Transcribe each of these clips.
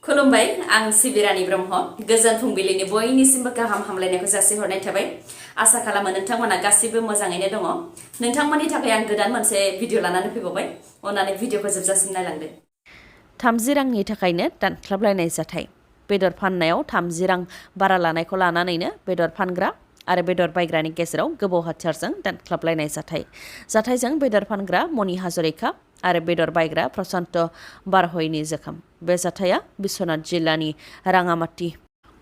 खुलुमबाय आं सिबिरानि ब्रह्म गोजोन फुंबिलिनि बयनिसिमबो गाहाम हामलायनायखौ जासिहरनाय थाबाय आसा खालामो नोंथांमोना गासिबो मोजाङैनो दङ नोंथांमोननि थाखाय आं गोदान मोनसे भिडिअ लानानै फैबावबाय अननानै भिडिअखौ जोबजासिम नायलांदो 30 रांनि थाखायनो दानख्लाबलायनाय जाथाय बेदर फाननायाव 30 रां बारा लानायखौ लानानैनो बेदर फानग्रा आरो बेदर बायग्रानि गेजेराव गोबौ हाथियारजों दानख्लाबलायनाय जाथायजों बेदर फानग्रा मणि हाजरिका आरो बेदर बायग्रा प्रशान्त बारहयनि जोखोम बे जाथाया बिश्वनाथ जिल्लानि राङामाटी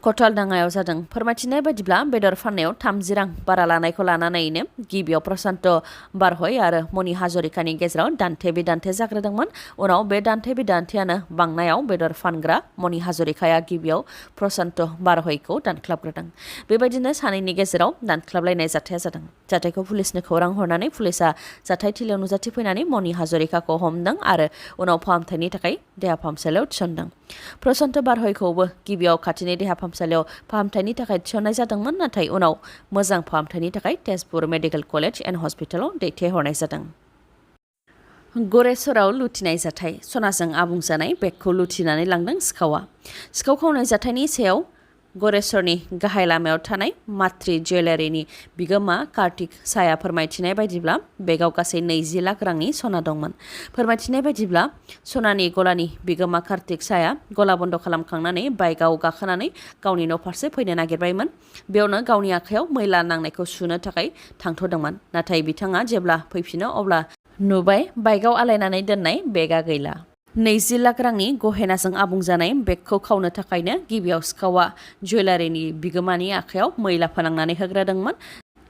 क'टालडांगायाव जादों फोरमायथिनाय बायदिब्ला बेदर फाननायाव 30 रां बारा लानायखौ लानानैनो गिबियाव प्रशान्त बारहय आरो मणि हाजरिकानि गेजेराव दान्थे बिदान्थे जाग्रोदोंमोन उनाव बे दान्थे बिदान्थेयानो बांनायाव बेदर फानग्रा मणि हाजरिकाया गिबियाव प्रशान्त बारहयखौ दानख्लाबग्रोदों बेबायदिनो सानैनि गेजेराव दानख्लाबलायनाय जाथाया जादों जाथायखौ पुलिसनो खौरां हरनानै पुलिसा जाथायथिलियाव नुजाथिफैनानै मणि हाजरिकाखौ हमदों आरो उनाव फाहामथायनि थाखाय देहा फाहामसालियाव थिसनदों प्रशान्त बारहयखौबो गिबियाव खाथिनि देहा फाहामसालियाव फाहामथायनि थाखाय थिसननाय जादोंमोन नाथाय उनाव मोजां फाहामथायनि थाखाय तेजपुर मेडिकेल कलेज एन्ड हस्पिटालाव दैथायहरनाय जादों गरेस्वराव लुथिनाय जाथाय सनाजों आबुं जानाय बेगखौ लुथिनानै लांदों सिखाव खावनाय जाथायनि सायाव गरेस्वरनि गाहाय लामायाव थानाय मात्रि ज्वेलारिनि बिगोमा कार्तिक साया फोरमायथिनाय बायदिब्ला बेगाव गासै 20 लाख रांनि सना दंमोन फोरमायथिनाय बायदिब्ला सनानि गलानि बिगोमा कार्तिक साया गला बन्द खालामखांनानै बाइकआव गाखोनानै गावनि न' फारसे फैनो नागिरबायमोन बेयावनो गावनि आखायाव मैला नांनायखौ सुनो थाखाय थांथ'दोंमोन नाथाय बिथाङा जेब्ला फैफिनो अब्ला नुबाय बाइकआव आलायनानै दोननाय बेगा गैला 20 लाख रांनि गहेनाजों आबुं जानाय बेगखौ खावनो थाखायनो गिबियाव सिखावा ज्वेलारिनि बिगोमानि आखायाव मैला फोनांनानै होग्रोदोंमोन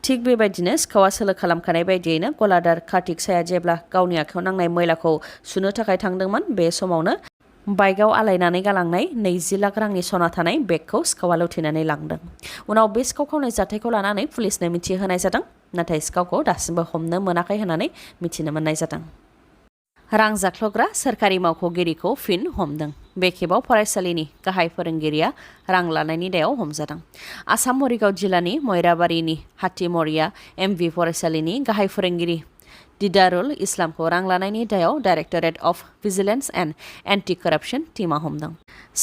थिग बेबायदिनो सिखावा सोलो खालामखानाय बायदियैनो गलादार कार्तिक साया जेब्ला गावनि आखायाव नांनाय मैलाखौ सुनो थाखाय थांदोंमोन बे समावनो बाइकआव आलायनानै गालांनाय 20 लाख रांनि सना थानाय बेगखौ सिखावा लुथिनानै लांदों उनाव बे सिखाव खावनाय जाथायखौ लानानै पुलिसनो मिथिहोनाय जादों नाथाय सिखावखौ दासिमबो हमनो मोनाखै होननानै मिथिनो मोननाय जादों रां जाख्ल'ग्रा सोरखारि मावख'गिरिखौ फिन हमदों बे खेबाव फरायसालिनि गाहाय फोरोंगिरिया रां लानायनि दायाव हमजादों आसाम मरिगाव जिल्लानि मयराबारिनि हातिमरिया एमभि फरायसालिनि गाहाय फोरोंगिरि दिदारुल इस्लामखौ रां लानायनि दायाव directorate of vigilance and anti कराप्सन टीमा हमदों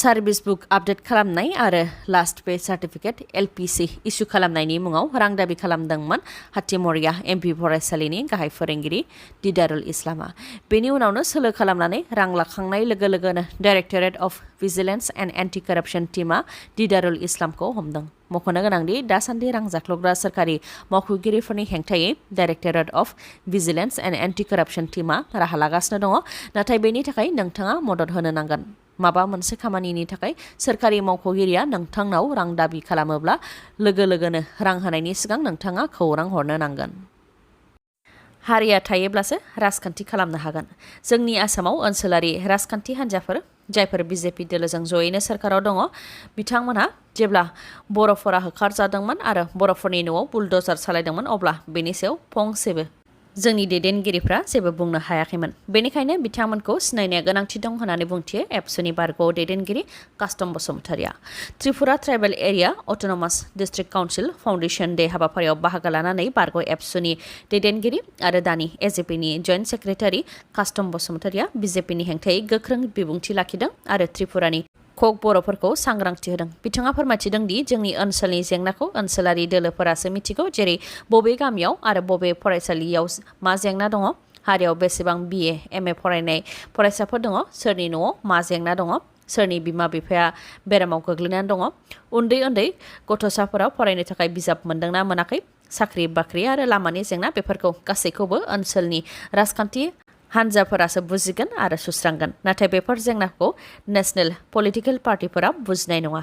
सार्भिस बुक आपडेट खालामनाय आरो लास्ट पे सार्टिफिकेट एलपिसि इसु खालामनायनि मुङाव रां दाबि खालामदोंमोन हातिमरिया एमभि फरायसालिनि गाहाय फोरोंगिरि दिदारुल इस्लामा बेनि उनावनो सोलो खालामनानै रां लाखांनाय लोगो लोगोनो directorate of vigilance and anti कराप्सन टीमा दिदारुल इस्लामखौ हमदों मख'नो गोनांदि दासान्दि रां जाख्ल'ग्रा सोरखारि मावख'गिरिफोरनि हेंथायै directorate of vigilance and anti कराप्सन टीमा राहा लागासिनो दङ नाथाय बेनि थाखाय नोंथाङा मदद होनो नांगोन माबा मोनसे खामानिनि थाखाय सोरखारि मावख'गिरिया नोंथांनाव रां दाबि खालामोब्ला लोगो लोगोनो रां होनायनि सिगां नोंथाङा खौरां हरनो नांगोन हारिया थायोब्लासो राजखान्थि खालामनो हागोन जोंनि आसामाव ओनसोलारि राजखान्थि हान्जाफोर जायफोर बिजेपि दोलोजों जयैनो सोरखाराव दङ बिथांमोनहा जेब्ला बर'फोरा होखारजादोंमोन आरो बर'फोरनि न'आव बुलडजार सालायदोंमोन अब्ला बेनि सायाव फंसेबो जोंनि दैदेनगिरिफ्रा जेबो बुंनो हायाखैमोन बेनिखायनो बिथांमोनखौ सिनायनाया गोनांथि दं होननानै बुंथियो एबसुनि बारग' दैदेनगिरि कास्टम बसुमतारिया Tripura tribal area autonomous district council foundation day हाबाफारियाव बाहागो लानानै बारग' एबसुनि दैदेनगिरि आरो दानि एजेपिनि जइन्ट सेक्रेटारि कास्टम बसुमतारिया बिजेपिनि हेंथायै गोख्रों बिबुंथि लाखिदों आरो त्रिपुरानि कक बर'फोरखौ सांग्रांथि होदों बिथाङा फोरमायथिदों दि जोंनि ओनसोलनि जेंनाखौ ओनसोलारि दोलोफोरासो मिथिगौ जेरै बबे गामियाव आरो बबे फरायसालियाव मा जेंना दङ हारियाव बेसेबां BA MA फरायनाय फरायसाफोर दङ सोरनि न'आव मा जेंना दङ सोरनि बिमा बिफाया बेरामाव गोग्लैनानै दङ उन्दै गथ'साफोरा फरायनो थाखाय बिजाब मोनदोंना मोनाखै साख्रि बाख्रि आरो लामानि जेंना बेफोरखौ गासैखौबो ओनसोलनि राजखान्थि हान्जाफोरासो बुजिगोन आरो सुस्रांगोन नाथाय बेफोर जेंनाखौ नेशनेल पलिटिकेल पार्टिफोरा बुजिनाय नङा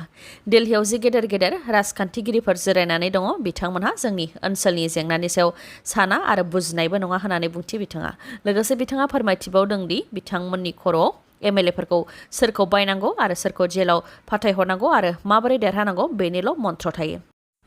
दिल्लीयाव जि गेदेर राजखान्थिगिरिफोर जिरायनानै दङ बिथांमोनहा जोंनि ओनसोलनि जेंनानि सायाव साना आरो बुजिनायबो नङा होननानै बुंथि बिथाङा लोगोसे बिथाङा फोरमायथिबावदों दि बिथांमोननि खर'आव MLAफोरखौ सोरखौ बायनांगौ आरो सोरखौ जेलाव फाथायहरनांगौ आरो माबोरै देरहानांगौ बेनिल' मन्त्र थायो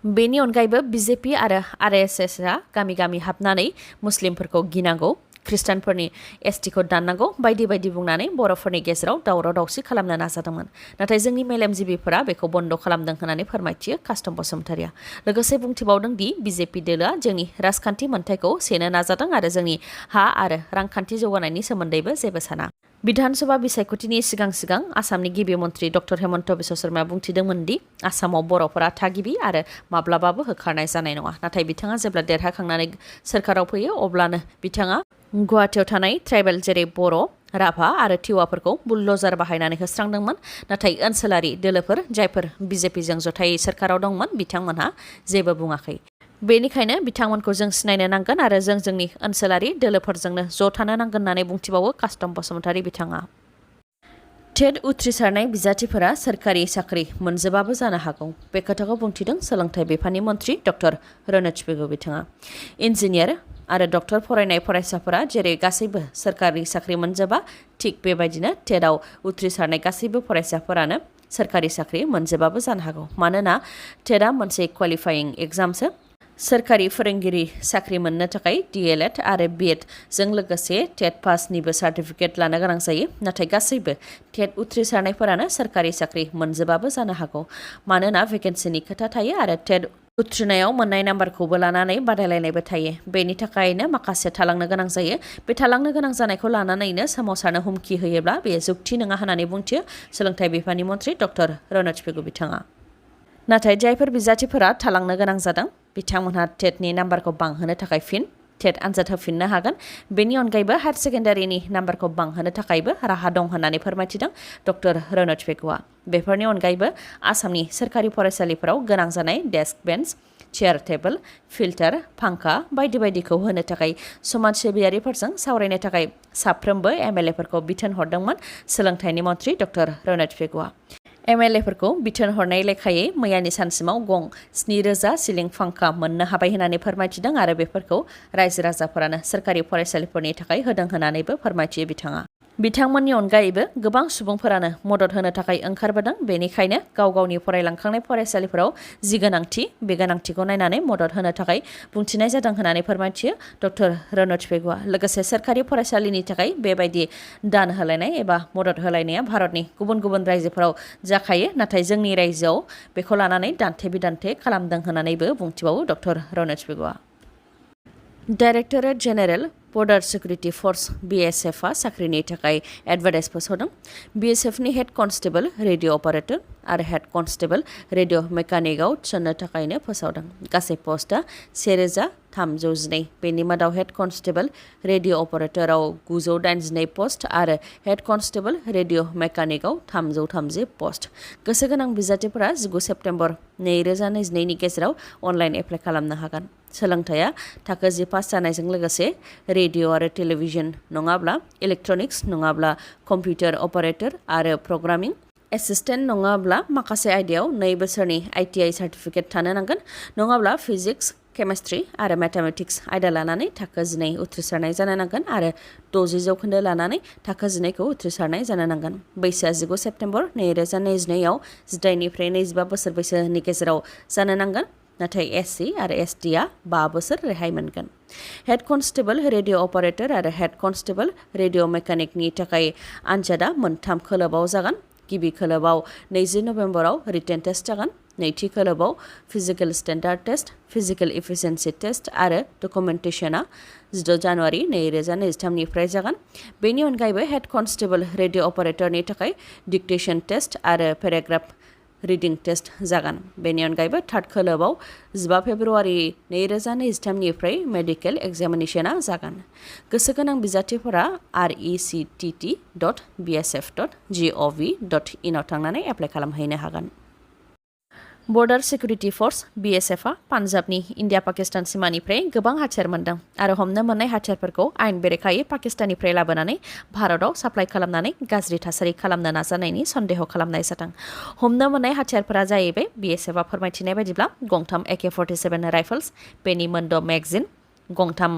बेनि अनगायैबो बिजेपि आरो RSSआ गामि गामि हाबनानै मुस्लिमफोरखौ गिनांगौ खृष्टानफोरनि एसटिखौ दाननांगौ बायदि बायदि बुंनानै बर'फोरनि गेजेराव दावराव दावसि खालामनो नाजादोंमोन नाथाय जोंनि मेलेमजिबिफोरा बेखौ बन्द खालामदों होननानै फोरमायथियो कास्टम बसुमतारिया लोगोसे बुंथिबावदों दि बिजेपि दोलोआ जोंनि राजखान्थि मोन्थायखौ सेनो नाजादों आरो जोंनि हा आरो रांखान्थि जौगानायनि सोमोन्दैबो जेबो साना बिधान सभा बिसायख'थिनि सिगां आसामनि गिबि मन्त्रि डक्टर हेमन्त बिश्व शर्माया बुंथिदोंमोन दि आसामाव बर'फोरा थागिबि आरो माब्लाबाबो होखारनाय जानाय नङा। नाथाय बिथाङा जेब्ला देरहाखांनानै सोरखाराव फैयो अब्लानो बिथाङा गुवाहाटीयाव थानाय ट्राइबेल जेरै बर', राभा आरो टिवाफोरखौ बुलडजार बाहायनानै होस्रांदोंमोन। नाथाय ओनसोलारि दोलोफोर जायफोर बिजेपिजों जथायै सोरखाराव दंमोन बिथांमोनहा जेबो बुङाखै। बेनिखायनो बिथांमोनखौ जों सिनायनो नांगोन आरो जों जोंनि ओनसोलारि दोलोफोरजोंनो ज' थानो नांगोन होननानै बुंथिबावो कास्टम बसुमतारी बिथाङा। टेट उथ्रिसारनाय बिजाथिफोरा सोरखारि साख्रि मोनजोबाबो जानो हागौ। बे खोथाखौ बुंथिदों सोलोंथाइ बिफाननि मन्त्रि डक्टर रनज पेगु बिथाङा। इन्जिनियार आरो डक्टर फरायनाय फरायसाफोरा जेरै गासैबो सोरखारि साख्रि मोनजोबा थिग बेबायदिनो टेटआव उथ्रिसारनाय गासैबो फरायसाफोरानो सोरखारि साख्रि मोनजोबाबो जानो हागौ। मानोना टेटआ मोनसे क्वालिफाइं एग्जामसो। सोरखारि फोरोंगिरि साख्रि मोननो थाखाय DLED आरो BEd जों लोगोसे टेट पासनिबो सार्टिफिकेट लानो गोनां जायो। नाथाय गासैबो टेट उथ्रिसारनायफोरानो सोरखारि साख्रि मोनजोबाबो जानो हागौ। मानोना भेकेन्सिनि खोथा थायो आरो टेट उथ्रिनायाव मोननाय नाम्बारखौबो लानानै बादायलायनायबो थायो। बेनि थाखायनो माखासे थालांनो गोनां जायो। बे थालांनो गोनां जानायखौ लानानैनो सोमावसारनो हुमखि होयोब्ला बेयो जुक्ति नङा होननानै बुंथियो सोलोंथाइ बिफाननि मन्त्रि डक्टर रनज पेगु बिथाङा। नाथाय जायफोर बिजाथिफोरा थालांनो गोनां जादों बिथांमोनहा टेटनि नाम्बारखौ बांहोनो थाखाय फिन टेट आनजाद होफिननो हागोन। बेनि अनगायैबो हायार सेकेन्डारिनि नाम्बारखौ बांहोनो थाखायबो राहा दं होननानै फोरमायथिदों डक्टर रनज पेगुआ। बेफोरनि अनगायैबो आसामनि सोरखारि फरायसालिफोराव गोनां जानाय डेस्क बेन्च, चेयार टेबोल, फिल्टार, फांखा बायदि बायदिखौ होनो थाखाय समाज सिबियारिफोरजों सावरायनो थाखाय साफ्रोमबो MLA-फोरखौ बिथोन हरदोंमोन सोलोंथाइनि मन्त्रि डक्टर रनज पेगुआ। MLA-फोरखौ बिथोन हरनाय लेखायै मैयानि सानसिमाव गं 7,000 सिलिं फांखा मोननो हाबाय होननानै फोरमायथिदों आरो बेफोरखौ रायजो राजाफोरानो सोरखारि फरायसालिफोरनि थाखाय होदों होननानैबो फोरमायथियो बिथाङा। बिथांमोननि अनगायैबो गोबां सुबुंफोरानो मदद होनो थाखाय ओंखारबोदों। बेनिखायनो गाव गावनि फरायलांखांनाय फरायसालिफोराव जि गोनांथि बे गोनांथिखौ नायनानै मदद होनो थाखाय बुंथिनाय जादों होननानै फोरमायथियो डक्टर रनज पेगुआ। लोगोसे सोरखारि फरायसालिनि थाखाय बेबायदि दान होलायनाय एबा मदद होलायनाया भारतनि गुबुन गुबुन रायजोफोराव जाखायो। नाथाय जोंनि रायजोआव बेखौ लानानै दान्थे बिदान्थे खालामदों होननानैबो बुंथिबावो डक्टर रनज पेगुआ। Directorate general border security force BSF-आ साख्रिनि थाखाय एडभार्टाइज फोसावदों। BSF-नि हेड कनस्टेबल रेडिअ' अपारेटर आरो हेड कनस्टेबल रेडिअ' मेकानिकआव थिसननो थाखायनो फोसावदों। गासै पस्टआ 1,312। बेनि मादाव हेड कनस्टेबल रेडिअ' अपारेटराव 982 पस्ट आरो हेड कनस्टेबल रेडिअ' मेकानिकआव 330 पस्ट। गोसो गोनां बिजाथिफोरा 19 सेप्तेम्बर 2022नि गेजेराव अनलाइन एप्लाइ खालामनो हागोन। सोलोंथाइया थाखो 10 पास जानायजों लोगोसे रेडिअ' आरो टेलिभिजन नङाब्ला इलेक्ट्रनिक्स नङाब्ला कम्पिउटार अपारेटर आरो प्रग्रामिं एसिस्टेन्ट नङाब्ला माखासे आयदायाव 2 बोसोरनि ITI सार्टिफिकेट थानो नांगोन। नङाब्ला फिजिक्स, केमेस्ट्रि आरो मेथामेटिक्स आयदा लानानै थाखो 12 उथ्रिसारनाय जानो नांगोन आरो 60 जौखोन्दो लानानै थाखो 12खौ उथ्रिसारनाय जानो नांगोन। बैसोआ 19 सेप्तेम्बर 2022आव 18 निफ्राय 25 बोसोर बैसोनि गेजेराव जानो नांगोन। नाथाय SC आरो STआ 5 बोसोर रेहाय मोनगोन। हेड कनस्टेबल रेडिअ' अपारेटर आरो हेड कनस्टेबल रेडिअ' मेकानिकनि थाखाय आनजादा 3 खोलोबाव जागोन। गिबि खोलोबाव 20 नभेम्बराव रिटेन टेस्ट जागोन। नैथि खोलोबाव physical standard test, physical efficiency test आरो डकुमेन्टेशनआ 16 जानुवारि 2023निफ्राय जागोन। बेनि अनगायैबो हेड कनस्टेबल रेडिअ' अपारेटरनि थाखाय डिक्टेसन टेस्ट आरो पेराग्राफ रिडिं टेस्ट जागोन। बेनि अनगायैबो थार्ड खोलोबाव 15 फेब्रुवारि 2023निफ्राय मेडिकेल एग्जामिनेशना जागोन। गोसो गोनां बिजाथिफोरा rectt.bsf.gov.in आव थांनानै एप्लाइ खालामहैनो हागोन। Border security force BSF-आ पान्जाबनि India Pakistan सिमानिफ्राय गोबां हाथियार मोनदों आरो हमनो मोननाय हाथियारफोरखौ आयेन बेरेखायै पाकिस्ताननिफ्राय लाबोनानै भारतआव साप्लाइ खालामनानै गाज्रि थासारि खालामनो नाजानायनि सन्देह खालामनाय जादों। हमनो मोननाय हाथियारफोरा जाहैबाय BSF-आ फोरमायथिनाय बायदिब्ला गंथाम AK-47 राइफल्स, बेनि 6 मेगजिन, गंथाम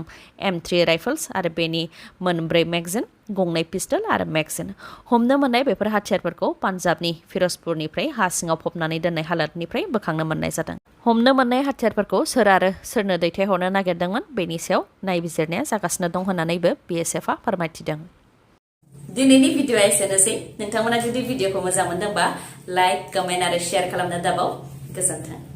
M3 राइफल्स आरो बेनि 4 मेगजिन, 2 पिस्टल आरो मेगजिन। हमनो मोननाय बेफोर हाथियारफोरखौ पान्जाबनि फिरजपुरनिफ्राय हा सिङाव फबनानै दोननाय हालतनिफ्राय बोखांनो मोननाय जादों। हमनो मोननाय हाथियारफोरखौ सोर आरो सोरनो दैथायहरनो नागिरदोंमोन बेनि सायाव नायबिजिरनाया जागासिनो दं होननानैबो BSF-आ फोरमायथिदों। दिनैनि भिडिअ'आ एसेनोसै। नोंथांमोना जुदि भिडिअ'खौ मोजां मोनदोंबा लाइक, कमेन्ट आरो शेयार खालामनो दाबाव। गोजोन्थों।